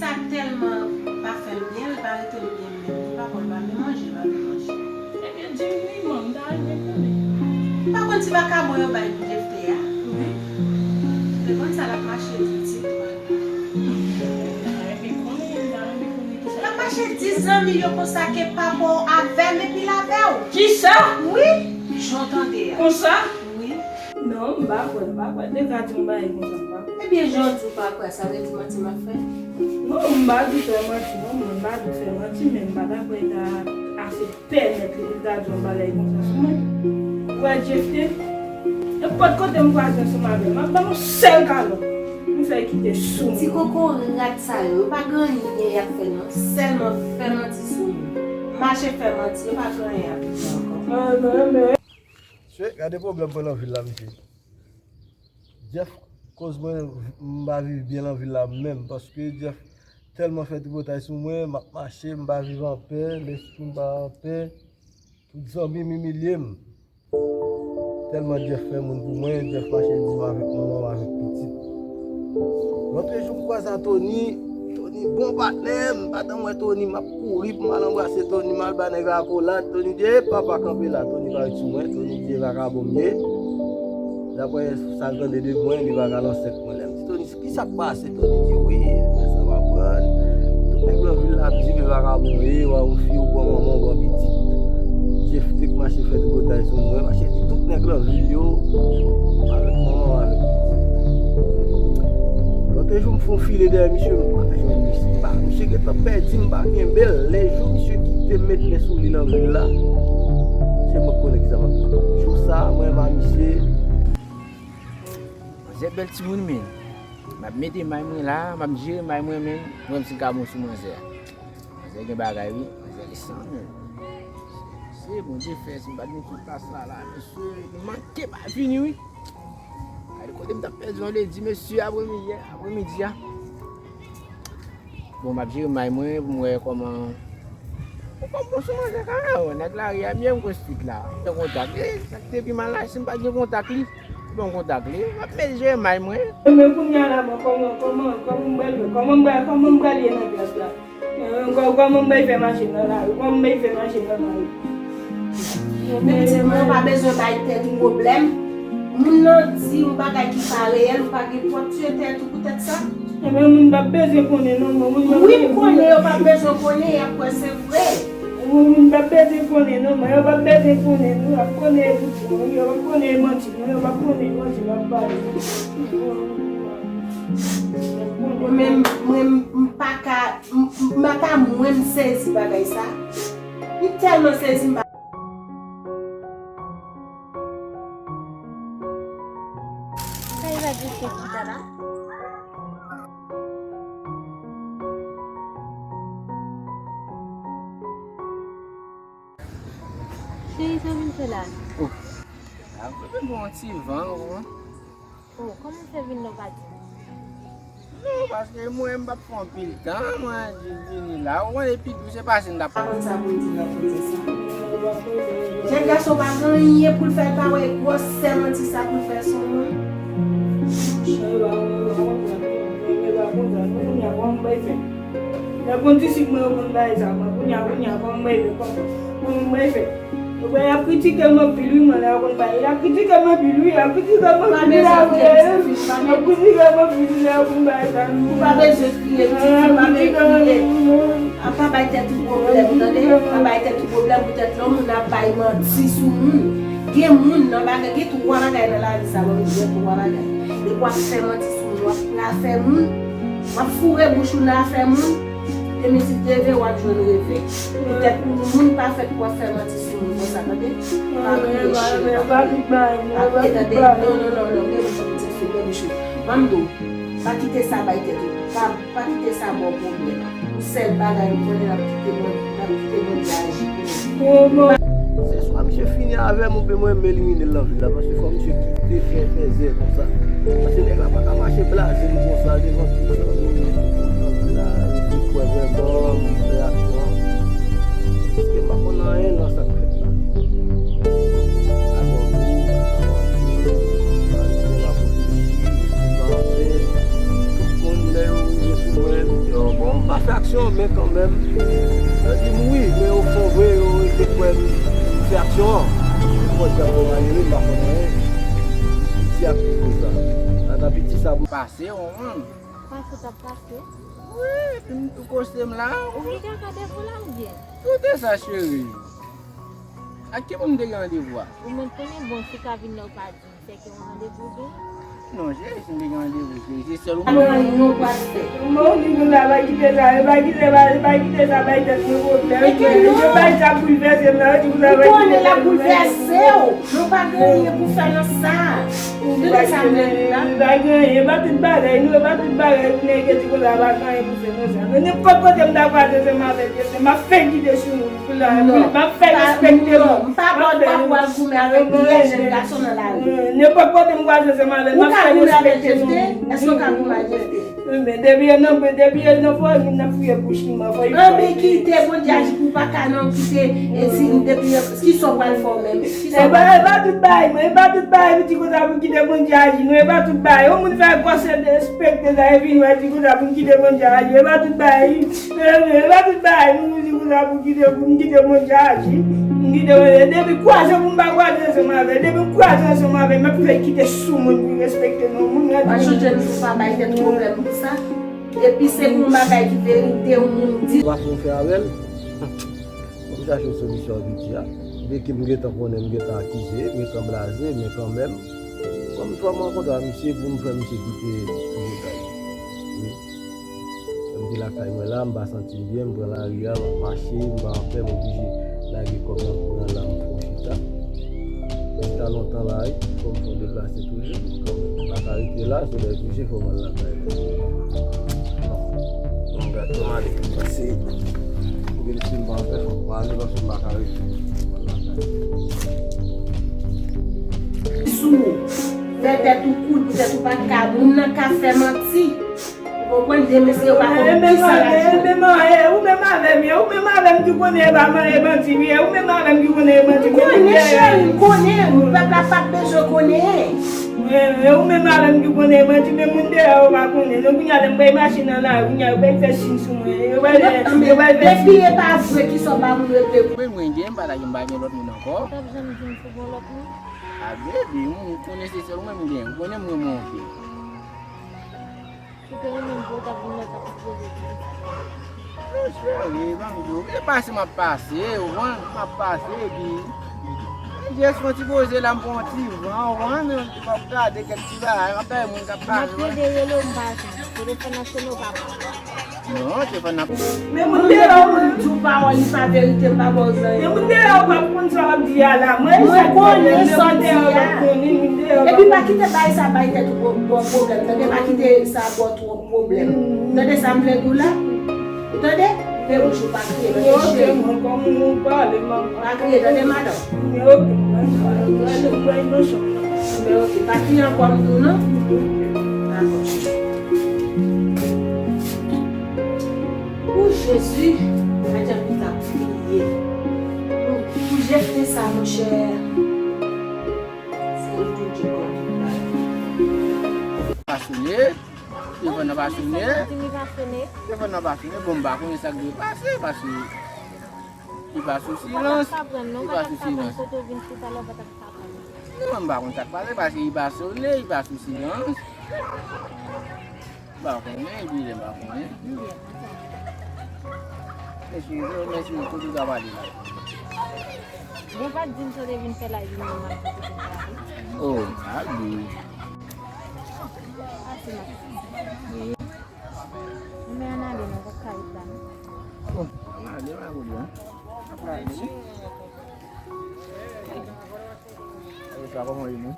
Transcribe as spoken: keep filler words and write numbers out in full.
Sa tèlman pa fè l byen, li pa rete l byen menm. Li pa konn pa vle manje, li pa vle manje. Ebyen, di m wi, man, m ta renmen konnen. Ou pa konn ti vakabon yo bay pou Jefte a? Wi. Te konn sa l ap mache di ti. M ta renmen konnen, m ta renmen konnen kisa. L ap mache di zanmi yo konsa ke papa w avè m epi l avè w. Kisa? Wi, jan w tande a. Konsa? Wi. Non, m pa kwè, m pa kwè. Deja di yon bagay konsa, m pa kwè. Ebyen, jan w di w pa kwè, sa vle di manti m ap fè? Non, m pa di w fè manti, non, mwen, m pa di w fè manti, men m pa ta kwè ta ase pèmèt li pou l ta di yon bagay konsa sou mwen. Ou wè Jefte, nenpòt kote m kwaze ansanm avè l, m ap ba l yon sèl kalòt. M fè l kite sou mwen. Ti kokorat sa yo, yo pa gen anyen y ap fè non, sèlman fè manti sou moun. Mache fè manti, yo pa gen anyen y ap fè ankò. Ah, non, men. Mesye, gade pwoblèm mwen nan vil la, mesye. Jeff koz mwen, m pa viv byen nan vil la menm, paske Jeff tèlman fè tripotay sou mwen, m ap mache, m pa viv anpè, lespri m pa anpè, tout zanmi m imilye m. Tèlman Jeff fè moun pou mwen, Jeff mache di m avèk manman m, avèk pitit. Lòt jou m kwaze a Tony, Tony bon patnè, m pa tann wè Tony, m ap kouri pou m al anbrase Tony, m al ba nèg la akolad, Tony di, "E papa, kanpe la." Tony pa ret sou mwen, Tony di, "E vakabon m ye." Daprè sa l tande de mwen, li pa ka lansè k mwen. Lè m di Tony, "Kisa k pase?" Tony di, "Wi, men sa va pran." Tout nèg nan vil la ap di, "Men vakabon ye, w a yon fi, ou pran manman, ou pran pitit." Jeff te k mache fè tripotay sou mwen, mache di tout nèg nan vil yo, avèk manman, avèk pitit. Lòt jou, m fè yon file dèyè misye, m pa jwenn misye. M pa, misye gentan pèdi m, m pa kenbe l. Lè jou misye kite m met men sou li nan vil la, se mwen k konnen kisa m ap fè. Jou sa a, mwen menm a misye. Manzè bèl timoun, men. M ap mete may mwen la, m ap jere may mwen, men. Mwen menm si l ka bon sou manzè a. Manzè gen bagay, wi. Manzè gen san, men. Se Bondye fè, si m pa t gen ti plas la, la, mesye, m manke pa vini, wi. Gade kote m t ap pèdi yon ledi, mesye, apremidi, apremidi a. Bon, m ap jere may mwen pou m wè kòman. Ou konn bon sou manzè kanmenm, nèg lari a m ye, m konn street la. Fè kontak li, sa ki te pi mal la, si m pa t gen kontak li, ban m kontak li, m ap met jere may mwen. Men kounye a la, bon, kòman, kòman, kòman m pral fè? Kòman m pral, kòman m pral ye nan klas la? Eh, kò-, kòman m pral fè mache nan lari? Kòman m pral fè mache nan lari? Men pitit mwen, ou pa bezwen bay tèt ou pwoblèm. Moun nan di yon bagay ki pa reyèl, ou pa gen pwòp tiye tèt ou poutèt sa. Ebyen, moun p ap bezwen konnen non, mwen, moun p ap bezwen konnen. Wi, m konnen, yo p ap bezwen konnen, y ap kwè se vre. Mwen, moun p ap bezwen konnen non, mwen, yo p ap bezwen konnen non, y ap konnen, yo p ap konnen manti non, yo p ap konnen manti m ap pale. Mwen menm, mwen, m pa ka, m, m, m pa ka mwen m sezi bagay sa. M tèlman sezi, m pa Sa e va di se chita la? Cheri, sa w vin fè la? Oh, la, m vin pran yon ti van, ou konprann? Oh, kòman w fè vin la, w pa di m? Non, paske mwen, m p ap fè anpil tan, mwen, di, vini la. Ou konn, epi tou, se pase m t ap. Pa konn sa pou l di nan koze sa. Jèn gason pa gen anyen pou l fè, l pa wè gwosè manti sa pou l fè sou moun. Monchè, yo pa konn, yo pa konn sa, non, yo pa konn sa, non, kounye a, kòman m bay fè? Lè kondisip mwen, yo konn bagay sa, mwen, kounye a, kounye a, kòman m bay fè, kòman, kòman m bay fè? Yo kwè y ap kritike m anpil wi, mwen, lè yo konn bagay. Y ap kritike m anpil wi, y ap kritike m anpil wi, la, wi. Y ap kritike m anpil wi, lè yo konn bagay sa, wi. Ou pa bezwen kriye, pitit, ou pa bezwen kriye. A pa bay tèt ou pwoblèm, tande? Pa bay tèt ou pwoblèm poutèt lè yon moun ap bay manti sou moun. Gen moun nan bagay, gen twa bagay nan lavi sa, ban m di w twa bagay. Depi w ap fè manti sou moun, w ap nan afè moun, w ap foure bouch ou nan afè moun, demen si Dye vle, w ap jwenn revè. Poutèt moun pa fèt pou w ap fè manti sou moun konsa, tande? Pa kriye, cheri, pa kriye. Pa kriye, tande? Non, non, non, non, men bouch ou, pitit fi, men bouch ou. Ban m di w, pa kite sa bay tèt ou. Pa, pa kite sa ba w pwoblèm. Yon sèl bagay m konnen, n ap kite Bondye, n ap kite Bondye aji pou nou. Se swa misye fini avè m oubyen mwen m elimine l nan vil la, paske fò misye kite fè fèzè konsa. Paske nèg la pa ka mache blaze m konsa devan tout moun. Nan vil la, li kwè vrèman m fè aksyon. Paske m pa konn anyen nan sa k fèt la. Atò, wi, atò, wi, atò, wi, atò, wi, atò, wi, tout moun, lè yo rive sou mwen, yo di, "Oh, bon, Se aksyon an. Mwen se yon malere, m pa konn anyen. Piti ak konsa. Ata piti sa. Pase, w konprann? Pase t ap pase. Wi, epi m tou koste m la. Ou gen kaka de pou la ou byen? Koute sa, cheri. Ak ki moun m te gen randevou a? Ou menm konnen bon, si w ka vin la, ou pa di m, se ke yon randevou gen? Non, cheri, si m te gen randevou, cheri, se sèl ou. Alò, nou pral fè. Mwen, ou di konsa, pa kite sa, pa kite sa, pa kite sa, bay tèt mwen pwoblèm. Yo bay sa boulvèse m la, yo di konsa, pa kite sa. Ou konnen l ap boulvèse w. Nou pa gen anyen pou fè nan sa. Ou tande sa m di la? Pa gen anyen, e pa tout bagay, nou, e pa tout bagay, pou nèg yo di konsa, pa gen anyen pou fè nan sa. Men nenpòt kote m ta kwaze ansanm avèk yo, m ap fè kite sou moun. M ap fè respekte moun. M pa ba w dwa pou w al goumen avèk pyè jèn gason nan lari. Nenpòt kote m kwaze ansanm avè l, m ap fè respekte moun. Èske w ka goumen avèk Jefte? Men depi yo nan, depi yo nan fòm, n ap fouye bouch li, m ap fè. Anben kite Bondye aji pou w pa ka non kite, e si depi yo, kisa w pral fè w menm? Kisa w pral fè? E pa tout bagay, mwen, e pa tout bagay, m di konsa pou kite Bondye aji, non, e pa tout bagay. Yon moun fè kòse derespekte sa, epi nou di konsa pou m kite Bondye aji, e pa tout bagay. E pa tout bagay, nou di konsa pou kite, pou m kite Bondye aji. M kite Bondye, depi kwaze pou m pa kwaze ansanm avè l, depi m kwaze ansanm avè l, m ap fè kite sou moun pou respekte non moun. Pa chonje nou pa bay tèt pwoblèm pou sa. Epi se pou yon bagay ki verite, yon moun di. Ou pa fè yon fè avè l. Mwen chache yon solisyon piti a. Byen ke m gentan konnen, m gentan akize, m gentan blaze, men kanmenm, kòm fò m rankontre a misye pou m fè misye kite pou vokal. Wi. Lè m te lakay mwen la, m pa santi m byen, m pran lari a, m ap mache, m pa anpè, m oblije lage kò m nan pran la, m fè yon chita. Chita lontan la, wi, fò m fè yon deplase toujou, kanmenm. M pa ka rete la, solèy kouche, fò m al lakay mwen. Bon, m gade, m ale, paske m gen lespri m pa anpè, fò m pa ale, paske m pa ka rete. M al lakay mwen. Sou ou, fè tèt ou kout, poutèt ou pa ka, moun nan ka fè manti. Ou konprann, demen se yo pa konn kisa l ap jwe. Ou menm avè m, ou menm avè m ki konnen e pa man-, e manti, wi, ou menm avè m ki konnen e manti. M konnen, cheri, m konnen, pèp la p ap bezwen konnen. E, e ou menm avè m ki konnen e manti, men moun deyò yo pa konnen. Donk, kounye a, lè m bay mache nan lari, kounye a, yo bay fè siy sou mwen. Yo bay fè, yo bay fè siy. Depi e pa vre, kisa w pa vle regle? Mwen, mwen gen, m pa ta gen, m pa gen lòt moun ankò. Ou t ap janm di m se bon lòt moun? A, baby, m konnen se sèl ou menm m gen. Ou konnen m renmen w anpil. Si te ou menm pou w t ap vin la, w t ap poze di. Non, cheri, ban m di w, e pase m ap pase, ou konprann, m ap pase, epi m jis fè yon ti poze la, m pran yon ti van, ou konprann, m ap gade kèk ti bagay, m ap gade moun k ap pale. M ap plede rele w, m pa jwenn. Telefòn nan sone, w pa pran. Non, telefòn nan. Men moun deyò, moun di w pawòl, li pa verite, m pa ba w zanyen. Men moun deyò, w pa konn sa w ap di a la. Mwen, mwen konnen sa w di a. Epi pa kite bagay sa bay tèt ou pwoblèm, tande, pa kite sa ba w twòp pwoblèm. Tande sa m vle di w la? Ou tande? Fè bouch ou, pa kriye, tande, cheri. Pa kriye, tande, madanm. Men oke, pa kriye ankò, m di w non. Dakò, cheri. O Jezi, Madanm li t ap kriye. Pou Jefte sa, monchè. Se Bondye k ap fè. Pa sone. Telefòn nan pa sone. Telefòn nan pa sone. Bon, m pa konnen sa k dwe pase, paske li pa sou silans. Li pa sou silans. Non, m pa konn sa k pase, paske li pa sou silans. M pa konnen, epi lè m pa konnen. Eskize, mèsi, mèsi, kote w ta pale la? Bon, pa t di m sa w te vin fè la, vin nan mal kote pou m pale. Oh, a wi. Pase, mèsi. Men ann ale, non, pa ka ret la, non. Oh, ann ale, pa kote, non. Ann ale, wi. Sa, kòman w ye, non?